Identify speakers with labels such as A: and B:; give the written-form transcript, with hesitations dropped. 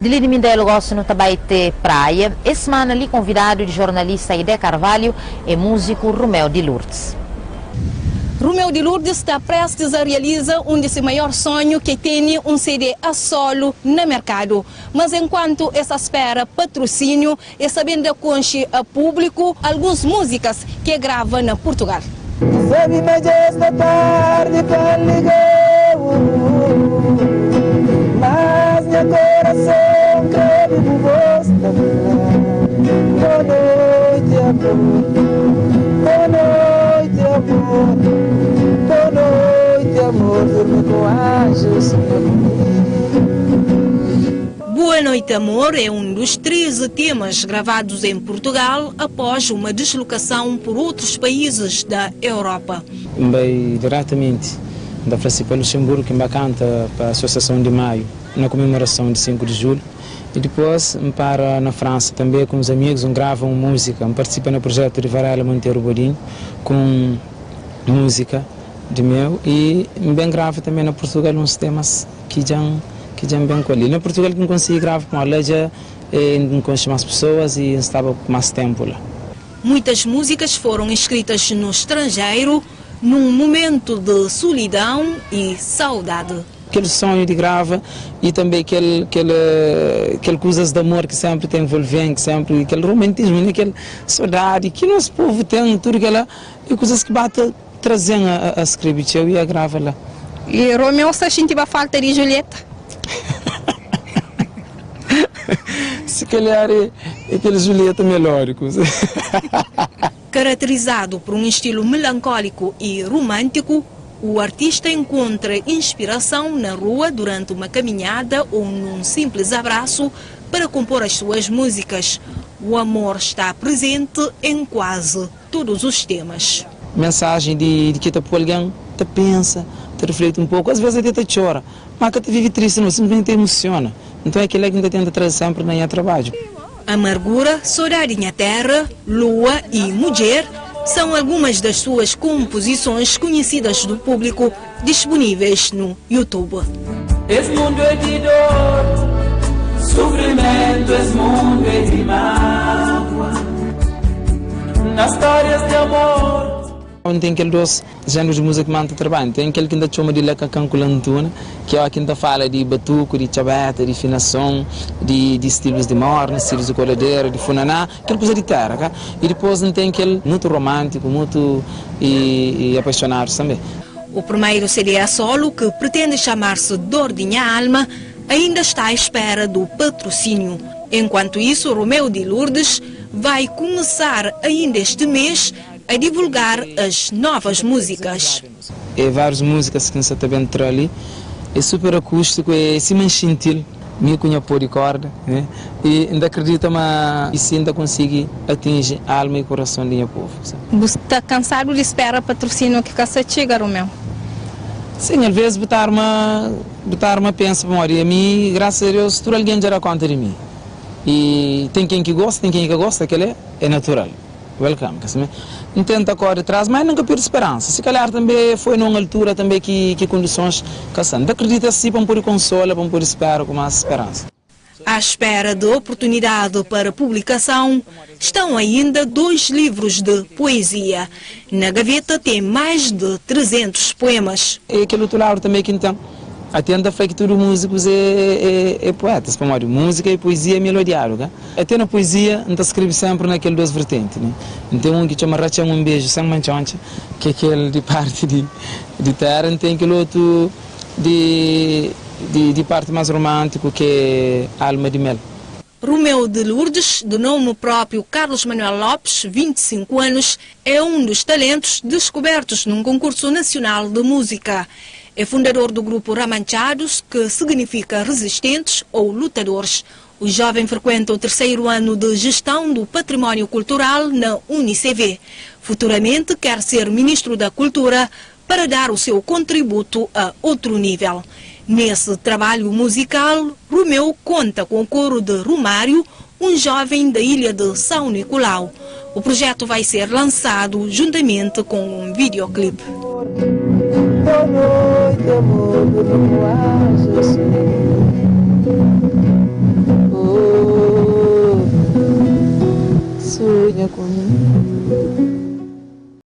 A: Di li di Mindelo gosi nu ta bai te Praia. Es semana li konvidadu di jornalista Aidé Carvalho é múziku Romeu di Lourdes.
B: Romeu di Lourdes sta prestes a realiza un di se maior sonhu ki é tene un CD a solo na merkadu. Mas enkuantu e sta spera patrusíniu, e sta ben da konxe a públiku alguns múzikas ki e grava na Purtugal.
C: Sabe ma dja sta tardi pa N liga-u Mas nha korason kre obi bu vos ta fla Boa noiti amor Boa noiti amor Boa noiti amor Durmi ku anjus sunha ku mi.
B: Boa Noite Amor é um dos 13 temas gravados em Portugal após uma deslocação por outros países da Europa.
D: N bai diretamenti, N ta fla si pa Luxemburgo ki N ba kanta pa Asosiason di Maio na komemorason di 5 di Julhu i dipôs N para na Fransa tanbe ku uns amigus N grava un múzika, N partisipa na projetu di Varela Monteiro Bodinho ku un múzika di meu i N ben grava tanbe na Purtugal uns temas ki dja N ki dja N ben ku el. I na Purtugal ki N konsigi grava pamodi la dja N konxe más pesoas i N staba ku más ténpu la.
B: Muitas músicas foram escritas no estrangeiro, num momento de solidão e saudade.
D: Kel sonhu di grava i tanbe kel kel kel kuzas di amor ki sénpri ta envolve-m, ki sénpri kel romantismu, ne kel sodadi ki nos povu ten, tudu kel-la é kuzas ki ba ta Traze-m a skrebe txeu i a grava la.
B: I Romeu sta xintiba falta di Julieta.
D: Si kalhar é kel Julieta melódiku.
B: Caracterizado por um estilo melancólico e romântico, o artista encontra inspiração na rua durante uma caminhada ou num simples abraço para compor as suas músicas. O amor está presente em quase todos os temas.
D: Mensajen di di ki ta poi algen ta pensa, ta rifleti un poku, as ves ate ta txora, ma ka ta vive tristi no, sinplismenti ta emosiona. Nton é kila ki N ta tenta traze senpri na nha trabadju.
B: Amargura, Sodadi Nha Terra, Lua e Mudjer são algumas das suas composições conhecidas do público disponíveis no YouTube.
C: Es mundu é di dor, sufrimentu Es mundu é di mágua, na stórias di amor.
D: N ten kel dos jénrus di múzika ki ma N ta trabadja. N ten kel ki N ta txoma di lakakan ku lantuna, ki é óki N ta fala di batuku, di txabéta, di finason, di di stilus di morna, stilus di koladera, di funaná, kel kuza di téra, ka? I dipôs N ten kel mutu romántiku, mutu i apaixonadus tanbê.
B: O primeiro CD a solo, que pretende chamar-se Dor de Nha Alma, ainda está à espera do patrocínio. Enquanto isso, Romeu de Lourdes vai começar ainda este mês a divulgar as novas músicas.
D: É vários músicas ki N sa ta ben tra li. É super acústico, é sima N xinti-l, mi ku nha pó di korda, né? I N ta akredita ma si N ta konsigi atinji alma i kurason di nha povu.
B: Bu sta kansadu di spera patrusíniu ki ka sta txiga, Romeu?
D: Sin, alvês bu ta arma, bu ta arma pensa pamodi ami, grasas a Deus, tudu algen dja da konta di mi. I ten ken ki gosta, ten ken ki ka gosta, kel-la é natural. Welcome, ka sime? N tenta kore tras, ma N ka perde speransa. Si kalhar tanbe foi na un altura tanbe ki ki kondisons ka sta. N ta kridita si pa N pode konsola, pa N pode spera ku mas speransa.
B: À espera de oportunidade para publicação, estão ainda dois livros de poesia. Na gaveta tem mais de 300 poemas.
D: E kel otu ladu tanbe ki N ten. Até N ta fla ki tudu múzikus é é é puetas, pamodi múzika e poezia é melodiadu, ka? Até na poezia N ta skrebe senpri na kel dos vertenti, ne? N ten un ki txoma Ratxa-m un beju sen mantxontxa, ki é kel di parti di di tera, N ten kel otu di di di parti más romántiku ki é Alma di Mel.
B: Romeu de Lourdes, de nome próprio Carlos Manuel Lopes, 25 anos, é um dos talentos descobertos num concurso nacional de música. É fundador do grupo Ramanchados, que significa resistentes ou lutadores. O jovem frequenta o terceiro ano de Gestão do Patrimônio Cultural na UniCV. Futuramente quer ser ministro da Cultura para dar o seu contributo a outro nível. Nesse trabalho musical, Romeu conta com o coro de Romário, um jovem da ilha de São Nicolau. O projeto vai ser lançado juntamente com um videoclipe.
C: Sunha ku mi.